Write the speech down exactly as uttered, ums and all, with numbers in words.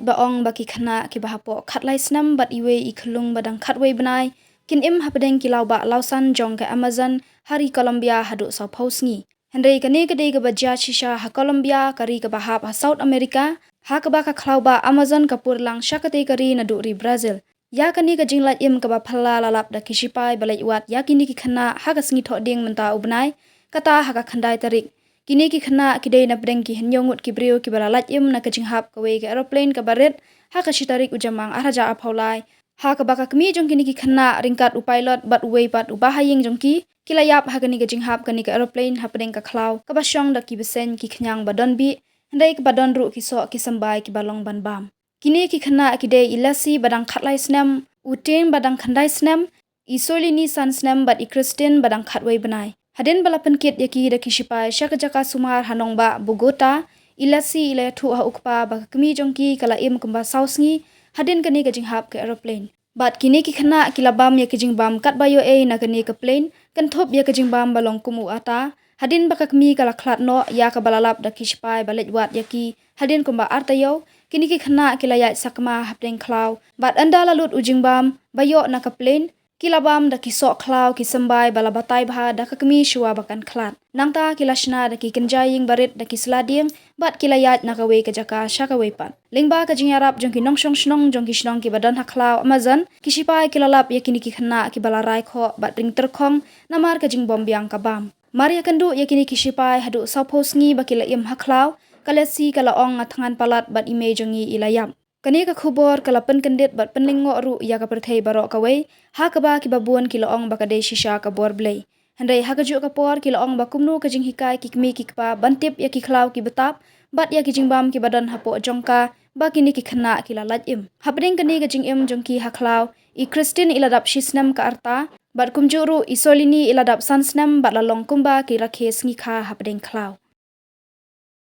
ba ong ba ki khynnah kiba hapoh khatlai snem bad iwei i khyllung ba dang khatwei bnai kin im hapdeng ki lawbah lawsan jong ka Amazon ha ri Colombia haduh sawphew sngi. Hynrei kane ka dei kaba jia shisha ha Colombia, ka ri kaba hap ha South America, ha kaba ka khlawbah Amazon ka pur lang sha katei ka ri naduh ri Brazil. Ïa kane ka jinglait im kaba phylla la lap da ki shipai ba leit wad ïa kine ki khynnah ha ka sngi Thohdieng mynta u bnai, kata ha ka khyndai tarik. Kine ki khynnah ki dei napdeng ki hynñiew ngut ki briew kiba la lait im na ka jinghap kawei ka aeroplane kaba rit ha ka shi tarik u Jymmang ar hajar arphew lai, ha kaba ka kmie jong kine ki khynnah ryngkat u pilot bad uwei pat u bahaïing jong ki, ki la ïap ha kane ka jinghap kane ka aeroplane hapdeng ka khlaw kaba shong da ki bseiñ ki khñiang ba don bih, hynrei kaba don ruh ki soh ki symbai kiba long ban bam. Kine ki khynnah ki dei i Lassie ba dang khatlai snem, u Tim ba dang khyndai snem, i Soilini san snem bad i Christine ba dang khatwei bnai. Hadien ba la pynkit ïa ki da ki shipai sha ka jaka sumar ha nongbah Bogota, i Lassie i la ïathuh ha u kpa ba ka kmie jong ki ka la im kumba saw sngi hadien kane ka jinghap ka aeroplane. Bad kine ki khynnah ki la bam ïa ka jingbam katba ïoh ei na kane ka plane, kynthup ïa ka jingbam ba long kum u ata, hadien ba ka kmie ka la khlad noh ïa kaba la lap da ki shipai ba leit wad ïa ki hadien kumba ar taïew. Kine ki khynnah ki la ïaid sakma hapdeng khlaw bad ynda la lut u jingbam ba ïoh na ka plane, ki la bam da ki soh khlaw ki symbai ba la batai bha da ka kmie shuwa ba kan khlad. Nangta ki la shna da ki kynja ïing barit da ki sla dieng bad ki la ïaid na kawei ka jaka sha kawei pat. Lyngba ka jingïarap jong ki nongshong shnong jong ki shnong kiba don ha khlaw Amazon, ki shipai ki la lap ïa kine ki khynnah kiba la rai khoh bad ring tyrkhong namar ka jingbym biang ka bam. Mar ïakynduh ïa kine ki shipai haduh sawphew sngi ba ki la im ha khlaw, ka Lassie ka la ong nga thngan palat bad i mei jong ngi i la ïap. Kane ka khubor ka la pynkyndit bad pynlyngngoh ruh ïa ka pyrthei baroh kawei, ha kaba kiba bun ki la ong ba ka dei shisha ka bor Blei. Hynrei ha kajuh ka por ki la ong ba kumno ka jinghikai ki kmie ki kpa ban tip ïa ki khlaw kiba tap bad ïa ki jingbam kiba don hapoh jong ka ba kine ki khynnah ki la lait im. Hapdeng kane ka jingim jong ki ha khlaw, i Christine i la dap shi snem ka rta, bad kumjuh ruh i Soilini i la dap san snem bad la long kumba ki rakhe sngi kha hapdeng khlaw.